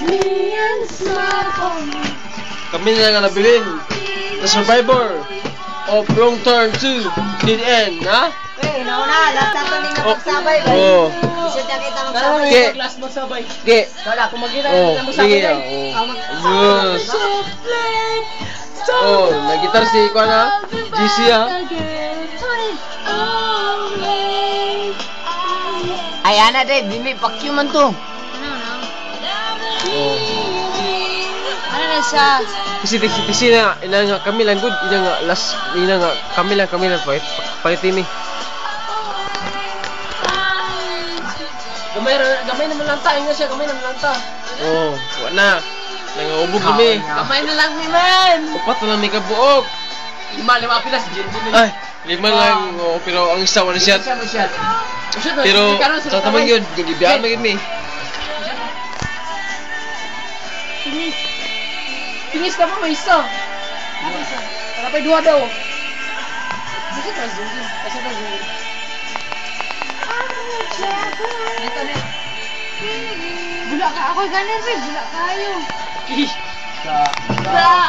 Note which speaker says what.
Speaker 1: Me and smile for me.
Speaker 2: Kami na lang ang nabilin. The survivor of Wrong Turn 2 Dead End, ha?
Speaker 3: Eh, nauna, last na to ning magsabay ba?
Speaker 2: Oh.
Speaker 3: Isod na kita magsabay.
Speaker 2: Ge.
Speaker 4: Last magsabay.
Speaker 2: Ge.
Speaker 4: Wala, kung magkita
Speaker 2: Oh,
Speaker 4: na mo
Speaker 2: sige.
Speaker 4: sabay.
Speaker 2: Oh. Yes. Oh, nagitar si kuan ha? GC ha?
Speaker 5: Ay, ana, Dave, dili, pakyo man to.
Speaker 1: Ano, no?
Speaker 2: Oh.
Speaker 1: Ano na siya?
Speaker 2: Kasi kasi kasi na ina nga kami lang good, ina nga last, ina nga kami lang palit palit mi.
Speaker 4: Gamay gamay naman lang ta, inga siya, gamay naman lang ta.
Speaker 2: Oh, wa na. Nangaubog kami.
Speaker 4: Gamay na lang ni man.
Speaker 2: Upat na lang may kabuok.
Speaker 4: Lima, lima pilas, Jin, Jin.
Speaker 2: Ay, lima lang, oh, pero ang isa wala siya.
Speaker 4: Siya mo siya.
Speaker 2: Pero sa tamang yun, gibiyaan man gyud mi.
Speaker 4: Tingis. Tingis na mo, may isa. Para pa duha daw. Kasi ta zoom. Kasi ta zoom.
Speaker 1: Bula ka ako ganin, be. Bula kayo.
Speaker 4: Sa